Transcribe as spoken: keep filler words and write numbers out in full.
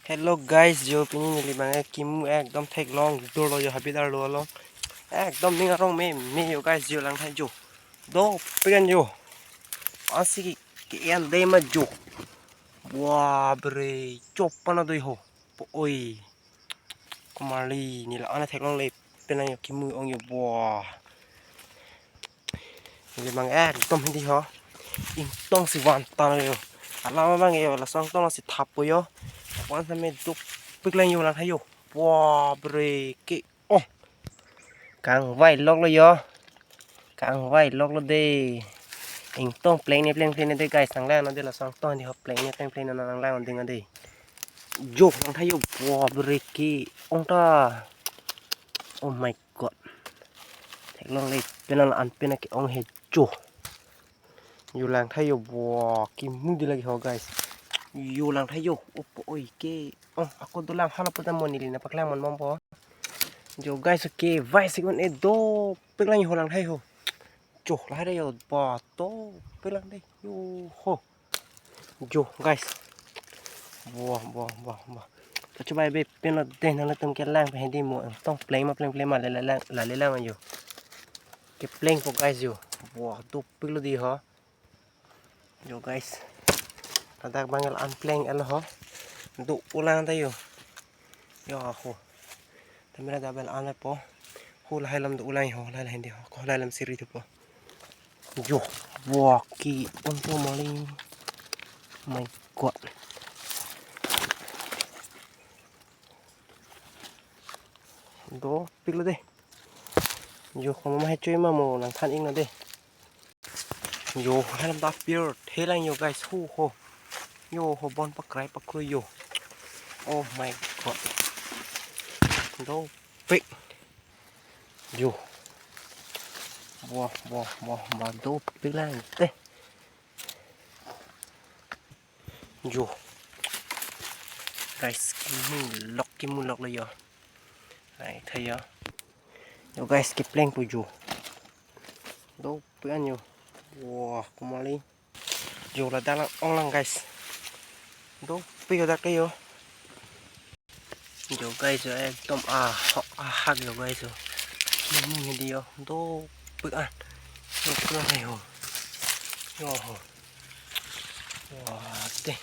Hello guys, jo pini neli abang ke kimu ekdom theklong dolo jo, habit arlo along. Ekdom ning arong meme jo guys, jo langthai jo. Dopik an jo. Ansi ke, ke-en dei ma jo. Wah bre, chop pana doi ho. Po oi. Komarli neli la-an theklongle, penang jo kimu ong jo. Wah. Neli abang ekdom hidi ho. Ingtong si van tan jo. Alam abang jo, lason tong si thap po jo. Wan same dopik lang jo langthai jo. Wah bre ke. Oh. Kangvai loklo jo. Kangvai loklo dei. Ingtong pleng ne pleng pleng ne dei guys, nanglang non dei, lason tong hidi ho, pleng ne pleng pleng ne nanglang non dei ngan dei. Jo langthai jo. Wah bre ke. Ong ta. Oh my god. Theklongle, penang la-an penang ke-ong he jo. Jo langthai jo, wah, kimu dei lake ho guys. Jo langthai jo, opo oi ke. Oh, ako dolang hala puta mo neli nangpaklang mon bompo. Jo guys, okay, vai sik un-e, dopik lang jo langthai ho. Jo lahai dei jo, ba dopik lang dei. Jo ho. Jo guys. Wah, wah, wah, wah. Kachobai be pen lo dei, nanglitum kelang pen hidi mo. Tong pleng ma pleng pleng ma le lang, la le lang jo. Kepleng po guys jo. Wah, dopik lo dei ho. Jo guys. Ladak abang la-an pleng el ho. Do-o lang ta jo. Jo ho. Camera double an po. Ho lahai alam do-o lang ho, lahai lahai dei ho. Ko lahai alam siri thupo. Jo, wah ke-ong po mali. My god. Dopik lo dei. Jo, komat ma he chui ma mo nangthan ik non dei. Jo, lahai alam ta apirthe lang jo guys. Ho ho. Jo ho, bon pakrai pakrui jo. Oh my god. Dopik. Jo. Wah, wah, wah, wah, dopik lang te. Jo. Guys, kimu lok, kimu loklo jo. Lahai thai jo. Jo guys, kepleng po jo. Dopik an jo. Wah, komarli. Jo ladak lang ong lang guys. Dopik jo dak ke jo. Jo guys jo, ekdom ahok ahak jo guys jo. Kimu hidi jo. Dopik an. Dopik an hai ho. Jo ho. Wah, dei.